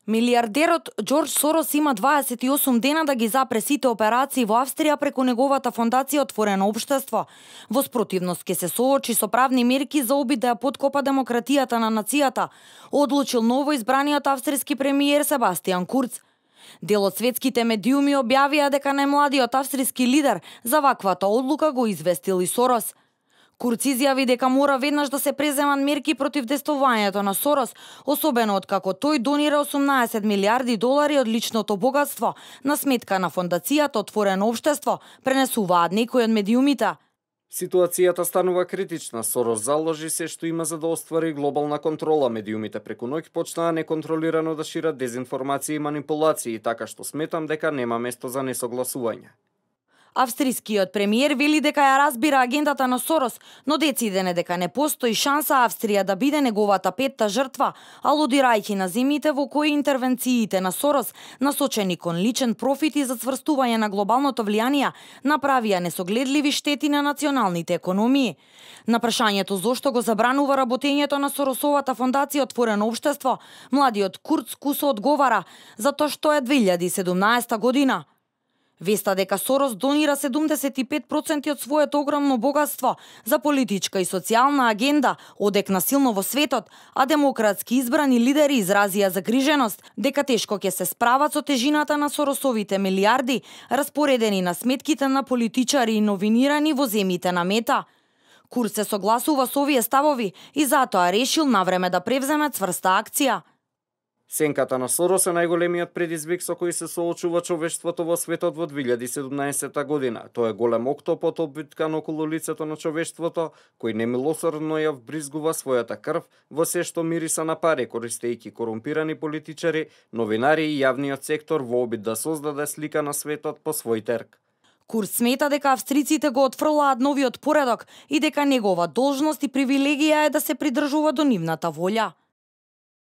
Милиардерот Џорџ Сорос има 28 дена да ги запре сите операции во Австрија преку неговата фондација Отворено општество. Во спротивност ке се соочи со правни мерки за обид да ја поткопа демократијата на нацијата, одлучил ново избраниот австријски премиер Себастијан Курц. Дел од светските медиуми објавија дека најмладиот австријски лидер за ваквата одлука го известил и Сорос. Курц изјави дека мора веднаш да се преземат мерки против действувањето на Сорос, особено откако тој донира 18 милиарди долари од личното богатство на сметка на фондацијата Отворено општество, пренесуваат некои од медиумите. Ситуацијата станува критична. Сорос заложи се што има за да оствари глобална контрола. Медиумите преку ноќ почнаа неконтролирано да шират дезинформација и манипулации, така што сметам дека нема место за несогласување. Австријскиот премиер вели дека ја разбира агендата на Сорос, но децидене дека не постои шанса Австрија да биде неговата петта жртва, алудирајќи на земјите во кои интервенциите на Сорос, насочени кон личен профит и зацврстување на глобалното влијание, направија несогледливи штети на националните економии. На прашањето зошто го забранува работењето на Соросовата фондација Отворено општество, младиот Курц кусо одговара затоа што е 2017 година. Веста дека Сорос донира 75% од своето огромно богатство за политичка и социјална агенда одекна силно во светот, а демократски избрани лидери изразија загриженост дека тешко ќе се справат со тежината на Соросовите милиарди, распоредени на сметките на политичари и новинирани во земјите на Мета. Курц се согласува со овие ставови и затоа решил навреме да превземе цврста акција. Сенката на Сорос е најголемиот предизвик со кој се соочува човештвото во светот во 2017 година. Тоа е голем октопод обвиткан околу лицето на човештвото, кој немилосордно ја вбризгува својата крв во се што мириса на пари, користејќи корумпирани политичари, новинари и јавниот сектор во обид да создаде слика на светот по свој терк. Курц смета дека австриците го отфрлаат новиот поредок и дека негова должност и привилегија е да се придржува до нивната волја.